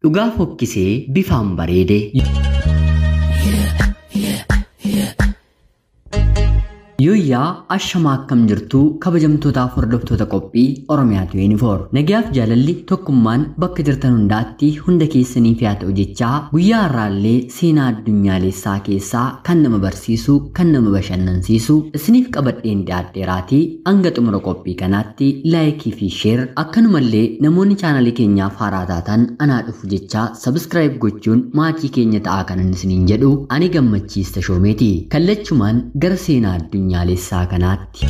Dhugaa fokkisee bifaan bareede. Yooyyaa ashamaa akkam jirtuu kabajamtootaaf hordoftoota qophii Oromiyaa 24. Nagayaaf jaalalli tokkummaan bakka jirtan hundaatti hunda keessaniif haa ta'u jechaa guyyaa har'aallee seenaa addunyaalessaa keessaa kan nama barsiisu kan nama bashannansiisu isiniif qabadheen dhiyaadheeraatii hanga xumura qophii kanaatti laayikii fi sheer akkanumallee namoonni chaanalii keenyaaf haaraa taatan anaa dhufu jechaa sabskraayib gochuun maatii keenya ta'aa kanan isiniin jedhu ani Gammachiis Tashoomeeti. Kallachumaan gara seenaa addunyaalessaa kanaatti.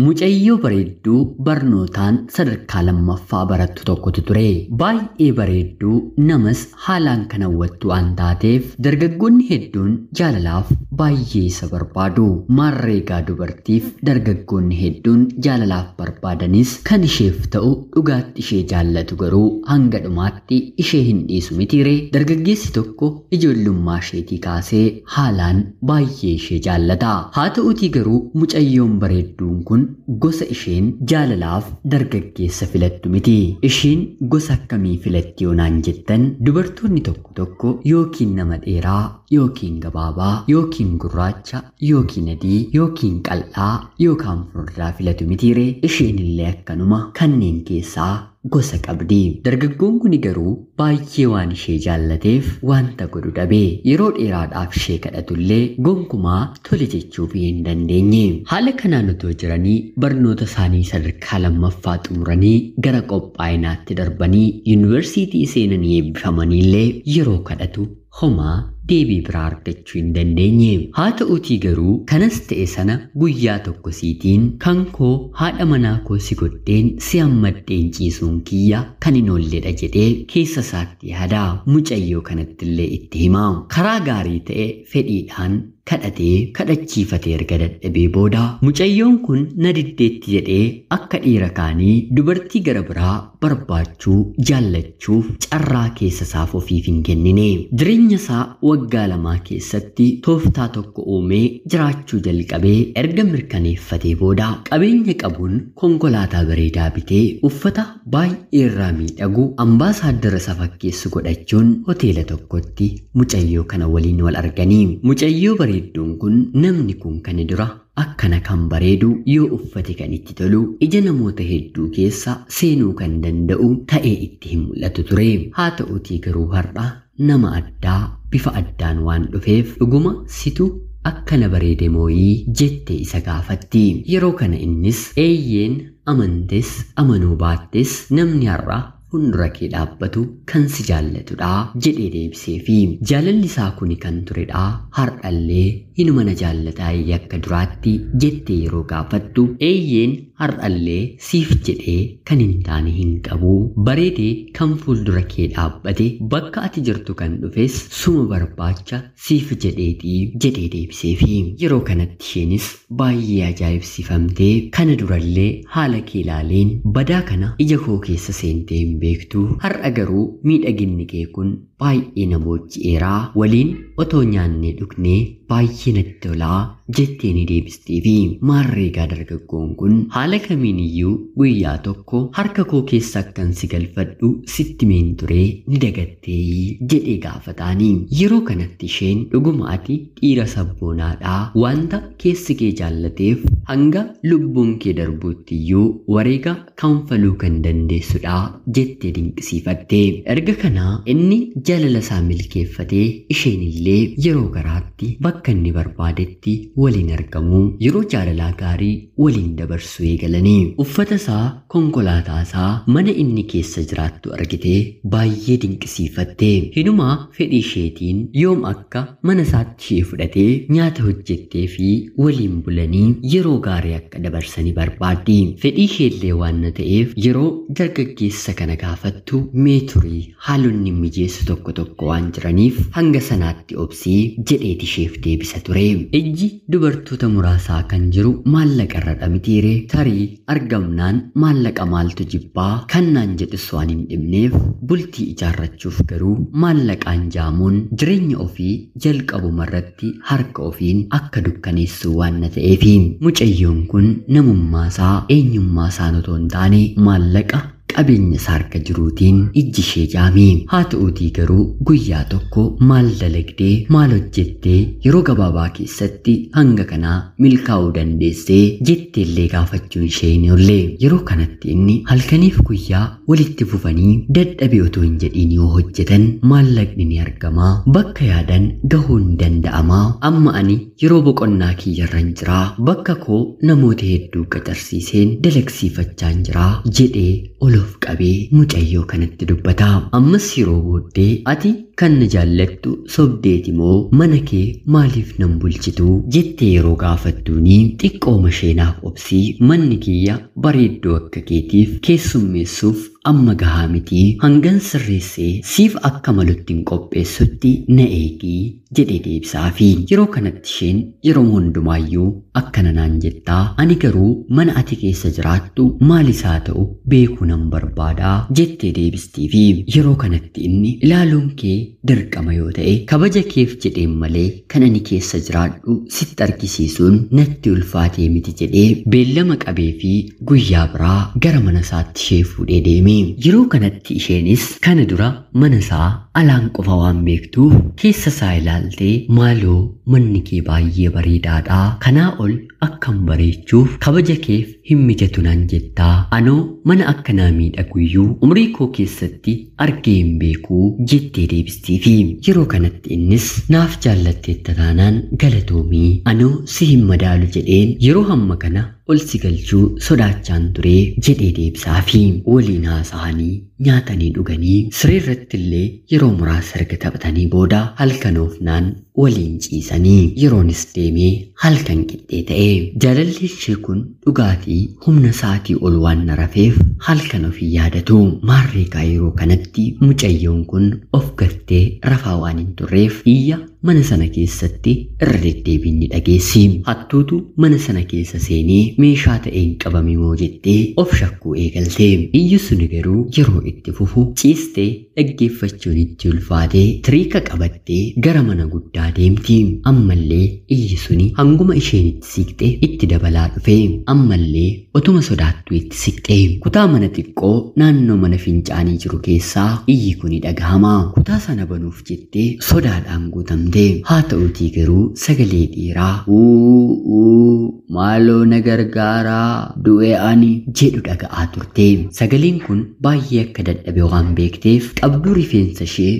Mucayyoo bareedduu barnootaan sadarkaa lammaffaa barattu tokkotu ture. Baay'ee bareedduu namas haalaan kan hawwattu waan taateef dargaggoonni hedduun jaalalaaf baay'ee isa barbaadu. Maarreegaa dubartiif dargaggoonni hedduun jaalalaaf barbaadanis kan isheef ta'u dhugaatti ishee jaallatu garuu hanga dhumaatti ishee hin dhiisu mitiire. Dargaggeessi tokko ijoollummaa isheetii kaasee haalaan baay'ee ishee jaallata. Haa ta'uutii garuu mucayyoon bareedduun kun gosa isheen jaalalaaf dargaggeessa filattu miti. Isheen gosa akkamii filatti yoonaan jettan dubartoonni tokko tokko yookiin nama dheeraa yookiin gabaabaa yookiin gurraacha yookiin adii yookiin qal'aa yookaan furdaa filatu mitiire. Isheen illee akkanuma kanneen keessaa gosa qabdi. Dargaggoon kun garuu baay'ee waan ishee jaallateef wanta godhu dhabe. Yeroo dheeraadhaaf ishee kadhatullee gonkumaa tole jechuuf hin dandeenye. Haala kanaan otoo jiranii barnoota isaanii sadarkaa lammaffaa xumuranii gara qophaa'inaatti darbanii yuunivarsiitii seenanii eebbifamaniillee yeroo kadhatu homaa deebii biraa argachuu hin dandeenye. Haa ta'uutii garuu kanas ta'e sana guyyaa tokko siitiin kan koo haadha manaa koo si godheen si hammaddeen ciisuun kiyya kan hin oolledha jedhee keessa isaatti yaada. Mucayyoo kanattillee itti hima. Karaa gaarii ta'e fedhiidhaan kadhatee kadhachiifatee erga dadhabee booda mucayyoon kun na diddeetti jedhee akka dhiira kaanii dubartii gara biraa barbaachuu jaallachuuf carraa keessa isaaf ofiif hin kennine. Jireenya isaa waggaa lamaa keessatti tooftaa tokko uumee jiraachuu jalqabee erga mirkaneeffatee booda qabeenya qabuun konkolaataa bareedaa bitee uffata baay'ee irraa miidhagu ambaasaaddara isa fakkeessu godhachuun hoteela tokkotti mucayyoo kana waliin wal arganii. Mucayyoo bareedduun kun namni kun kana dura akkana kan bareedu yoo uffate kan itti tolu ija namoota hedduu keessa seenuu kan danda'u ta'ee itti hin mul'atu ture. Haa ta'uutii garuu har'a nama addaa bifa addaan waan dhufeef dhuguma situ akkana bareede mooyii jettee isa gaafatti. Yeroo kana innis eeyyeen amantes amanuu baattes namni har'a fuuldura kee dhaabbatu kan si jaallatudha jedhee deebiseefi. Jaalalli isaa kuni kan turedha har'allee hinuma na jaallataa akka duraatti jettee yeroo gaafattu eeyyeen har'allee siif jedhee kan hin taane hin qabu bareedee kan fuuldura kee dhaabbate bakka ati jirtu kan dhufes suma barbaacha siif jedheetii jedhee deebiseefi. Yeroo kanatti isheenis baay'ee ajaa'ibsiifamtee kana durallee haala kee ilaaleen badaa kana ija koo keessa seentee hin beektu har'a garuu miidhaginni kee kun baay'ee na booji'eeraa waliin otoo nyaannee dhugnee baay'ee natti tolaa jettee ni deebisteefi. Maarreegaa dargaggoon kun haala kamiin iyyuu guyyaa tokko harka koo keessa akkan si galfadhu sitti meen turee ni dagattee jedhee gaafataani. Yeroo kanatti isheen dhuguma ati dhiira sabboonaadhaa wanta keessi kee jaallateef hanga lubbuun kee darbuutti iyyuu wareega kanfaluu kan dandeessudha jettee dinqisiifatte. Erga kanaa inni jaalala isaa milkeeffatee isheen illee yeroo garaatti bakka inni barbaadetti waliin argamuu yeroo jaalalaa gaarii waliin dabarsuu eegalanii. Uffata isaa, konkolaataa isaa, mana inni keessa jiraattu argitee baay'ee dinqisiifatte. Hinumaa fedhii isheetiin yoom akka mana isaatti ishee fudhatee nyaata hojjettee fi waliin bulanii yeroo gaarii akka dabarsanii barbaaddi. Fedhii isheellee waan na ta'eef yeroo dargaggeessa kana gaafattu mee turii haalonni mijeessu tokko tokko waan jiraniif hanga sanaatti obsii jedheeti isheef deebisa ture. Ijji dubartoota muraasaa kan jiru maallaqa irra mitiire, tarii argamnaan maallaqa maaltu jibbaa kan naan jedhus waan hin dhibneef bultii ijaarrachuuf garuu maallaqaan jaamuun jireenya ofii jalqabuma irratti harka ofiin akka dukkaneessu waan na ta'eefi mucayyoon kun namummaasaa eenyummaasaa otoo hin taane maallaqa qabeenya isaa harka jiruutiin ijji ishee jaame. Haa ta'uutii garuu guyyaa tokko maal dalagdee maal hojjettee yeroo gabaabaa keessatti hanga kanaa milkaa'uu dandeessee jetteellee gaafachuun ishee hin oolle. Yeroo kanatti inni halkaniif guyyaa walitti fufanii dadhabee otoo hin jedhiin yoo hojjetan maallaqni ni argamaa, bakka yaadan gahuun ni danda'amaa. Amma ani yeroo boqonnaa kiyyarran jiraa, bakka koo namoota hedduu qacarsiiseen dalagsiifachaan jiraa jedhee ol of qabee mucayyoo kanatti dubbata. Ammas yeroo booddee ati kan na jaallattu sobdeeti moo mana kee maaliif nan bulchitu jettee yeroo gaafattuuni xiqqooma isheenaaf obsii, manni kiyya bareedduu akka keetiif keessummeessuuf amma gahaa miti, hangan sirreessee siif akka malutti hin qopheessutti na eegii jedhee deebisaafi. Yeroo kanatti isheen yeroo hundumaayyuu akkana naan jettaa, ani garuu mana ati keessa jiraattu maal isaa ta'u beekuu nan barbaadaa jettee deebistiifi. Yeroo kanatti inni ilaaluun kee dirqama yoo ta'e kabaja keef jedheen malee kan ani keessa jiraadhu sitti argisiisuun natti ulfaatee miti jedhee beellama qabee fi guyyaa biraa gara mana isaatti ishee fuudhee deeme. Yeroo kanatti isheenis kana dura mana isaa alaan qofa waan beektuuf keessa isaa ilaaltee maaloo manni kee baay'ee bareedaadha, kanaa ol akkam bareechuuf kabaja keef hin mijatu naan jettaa, anoo mana akkanaa miidhaguyyuu umrii koo keessatti argee hin beekuu jettee deebistiifi. Yeroo kanatti innis naaf jaallatteetta taanaan galatoomii, anoo si hin madaalu jedheen yeroo hamma kana ol si galchuu sodaachaan ture jedhee deebisaafi. Waliin haasa'anii nyaatanii dhuganii siree irratti illee yeroo muraasa erga taphatanii booda halkan oofnaan waliin ciisanii yeroonis deemee halkan qixxee ta'e. Jaalalli ishee kun dhugaatii humna isaatii ol waan na rafeef halkan ofii yaadatu. Maarreekaa yeroo kanatti mucayyoon kun of gartee rafaa waan hin turreef iyya mana sana keessatti irra deddeebiin ni dhageessi. Hattuutu mana sana keessa seenee meeshaa ta'een qabame moo jettee of shakkuu eegalte. Iyyi suni garuu yeroo itti fufu ciistee dhaggeeffachuun itti ulfaatee tiriika qabattee gara mana guddaa deemti. Ammallee iyyi suni hanguma isheen itti siqxe itti dabalaa dhufe. Ammallee otuma sodaattuu itti siqxe. Kutaa mana xiqqoo naannoo mana fincaanii jiru keessaa iyyi kuni dhagahama. Kutaa sana banuuf jettee sodaadhaan guutamte. Haa ta'uutii garuu sagalee dhiiraa uu maaloo na gargaaraa du'e ani jedhu dhaga'aa turte. Sagaleen kun baay'ee akka dadhabe waan beekteef qabduu rifeensa ishee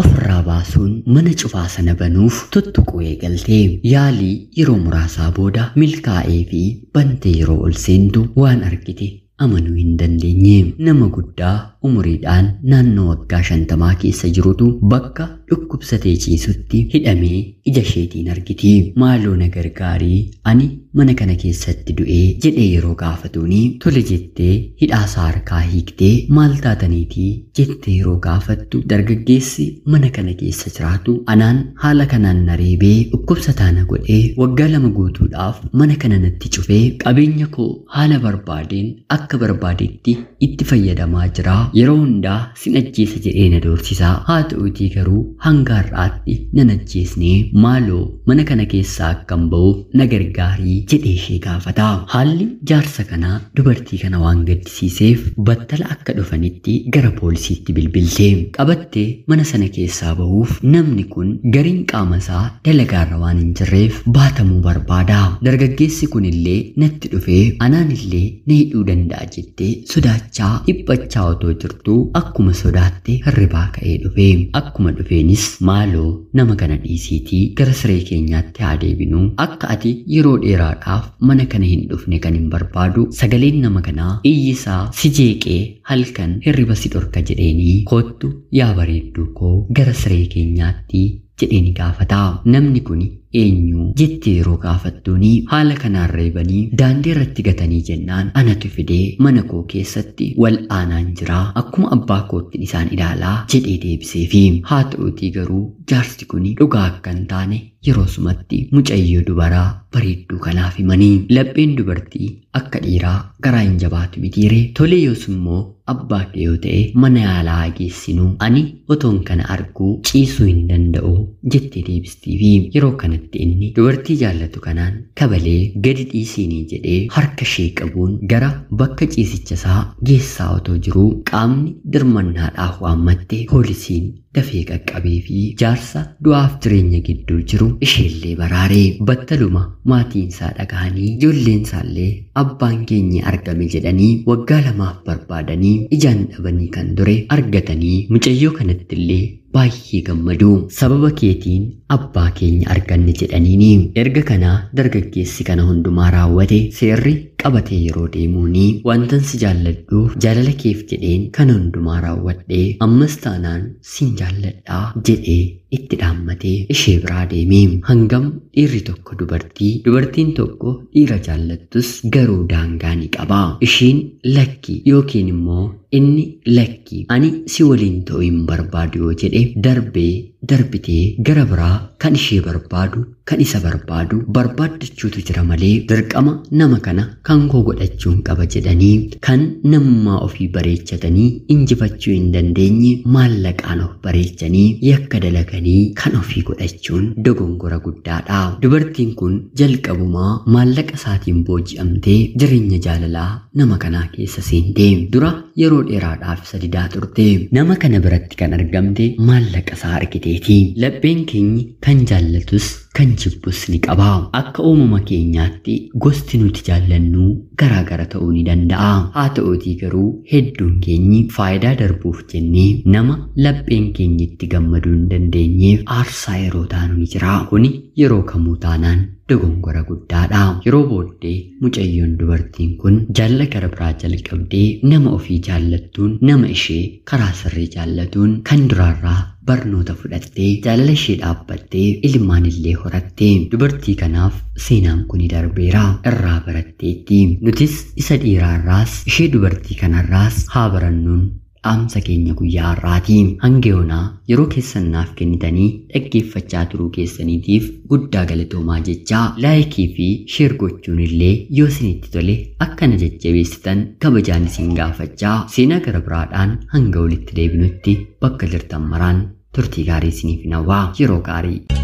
ofirraa baasuun mana cufaa sana banuuf tuttuquu eegalte. Yaalii yeroo muraasaa booda milkaa'ee fi bantee yeroo ol seentu waan argite amanuu hin dandeenye. Nama guddaa umuriidhaan naannoo waggaa 50 keessa jirutu bakka dhukkubsatee ciisutti hidhamee ija isheetiin argiti. Maaloo na gargaarii ani mana kana keessatti du'ee jedhee yeroo gaafatuuni tole jettee hidhaasaa harkaa hiiktee maal taataniitii jettee yeroo gaafattu dargaggeessi mana kana keessa jiraatu anaan haala kanaan na reebee dhukkubsataa na godhee waggaa 2 guutuudhaaf mana kana natti cufee qabeenya koo haala barbaadeen akka barbaadetti itti fayyadamaa jira. Yeroo hundaa sin ajjeesa jedhee na doorsisaa. Haa ta'uutii garuu hanga har'aatti nan ajjeesnee maaloo mana kana keessaa akkan ba'uuf na gargaarii jedhee ishee gaafata. Haalli jaarsa kanaa dubartii kana waan gaddisiiseef battala akka dhufanitti gara poolisiitti bilbilte. Qabattee mana sana keessaa ba'uuf namni kun gariin qaama isaa dalagaarra waan hin jirreef baatamuu barbaada. Dargaggeessi kunillee natti dhufee anaan illee na hidhuu danda'a jettee sodaachaa dhiphachaa otoo jirtuu akkuma sodaatte hirribaa ka'ee dhufe. Akkuma dhufeenis maaloo nama kana dhiisiitii gara siree keenyaatti haa deebinu, akka ati yeroo dheeraadhaaf mana kana hin dhufne kan hin barbaadu, sagaleen nama kanaa iyyisaa si jeeqee halkan hirriba si dhorka jedheenii kottu yaa bareedduu koo gara siree keenyaatti jedheeni gaafata. Namni kun eenyu jettee yeroo gaafattuuni haala kanaan reebanii daandii irratti gatanii jennaan anatu fidee mana koo keessatti wal aanaan jiraa akkuma abbaa koottiin isaan ilaalaa jedhee deebiseefi. Haa ta'uutii garuu jaarsi kun dhugaa akka hin taane yeroo sumatti mucayyoo dubaraa bareedduu kanaaf himanii lapheen dubartii akka dhiiraa garaa hin jabaatu mitiire. Tolee yoos immoo abbaa kee yoo ta'e mana yaalaa geessinuu ani otoon kana arguu ciisuu hin danda'u jettee deebistiifi. Yeroo kanatti inni dubartii jaallatu kanaan kabalee gadi dhiisiinii jedhee harka ishee qabuun gara bakka ciisicha isaa geessaa otoo jiruu qaamni dirmannaadhaaf waammatte poolisiin dafee qaqqabee fi jaarsa du'aaf jireenya gidduu jiru isheellee baraare. Battaluma maatiin isaa dhagahanii ijoolleen isaallee abbaan keenya argame jedhanii waggaa 2 barbaadanii ijaan dhabanii kan ture argatanii mucayyoo kanattillee baay'ee gammadu. Sababa keetiin abbaa keenya arganne jedhaniini. Erga kanaa dargaggeessi kana hundumaa raawwate seerri qabatee yeroo deemuuni wantan si jaalladhuuf jaalala keef jedheen kana hundumaa raawwadhee ammas taanaan sin jaalladhaa jedhee itti dhaammatee ishee biraa deeme. Hangam dhiirri tokko dubartii, dubartiin tokko dhiira jaallattus garuu daangaa ni qaba. Ishiin lakki yookiin immoo inni lakki ani si waliin ta'uu hin barbaadu yoo jedhe darbee darbitee gara biraa kan ishee barbaadu kan isa barbaadu barbaaddachuutu jira malee dirqama nama kana kan koo godhachuun qaba jedhanii kan namummaa ofii bareechatanii injifachuu hin dandeenye maallaqaan of bareechanii yakka dalaganii kan ofii godhachuun dogongora guddaadha. Dubartiin kun jalqabumaa maallaqa isaatiin booji'amtee jireenya jaalalaa nama kanaa keessa seente. Dura yeroo dheeraadhaaf isa didaa turte. Nama kana biratti kan argamte maallaqa isaa argiteeti. Lapheen keenyi kan jaallatus kan jibbus ni qaba. Akka uumama keenyaatti gosti nuti jaallannu garaagara ta'uu ni danda'a. Haa ta'uutii garuu hedduun keenyi faayidaa darbuuf jennee nama lapheen keenya itti gammaduu hin dandeenyeef aarsaa yeroo taanu ni jira. Kuni yeroo kamuu taanaan dogongora guddaadha. Yeroo booddee mucayyoon dubartiin kun jaalala gara biraa jalqabdee nama ofii jaallattuun nama ishee karaa sirrii jaallatuun kan duraarraa barnoota fudhattee jaalala ishee dhaabbattee ilmaan illee horatte. Dubartii kanaaf seenaan kun darbeera, irraa baratteetti. Nutis isa dhiiraarraas ishee dubartii kanarraas haa barannuun dhaamsa keenya guyyaa har'aati. Hanga yoonaa yeroo keessan naaf kennitanii dhaggeeffachaa turuu keessaniitiif guddaa galatoomaa jechaa laayikii fi sheer gochuun illee yoo isinitti tole akkana jajjabeessitan kabajaan isin gaafachaa seenaa gara biraadhaan hanga walitti deebinutti bakka jirtan maraan turtii gaarii isiniif hawwaa. Yeroo gaarii.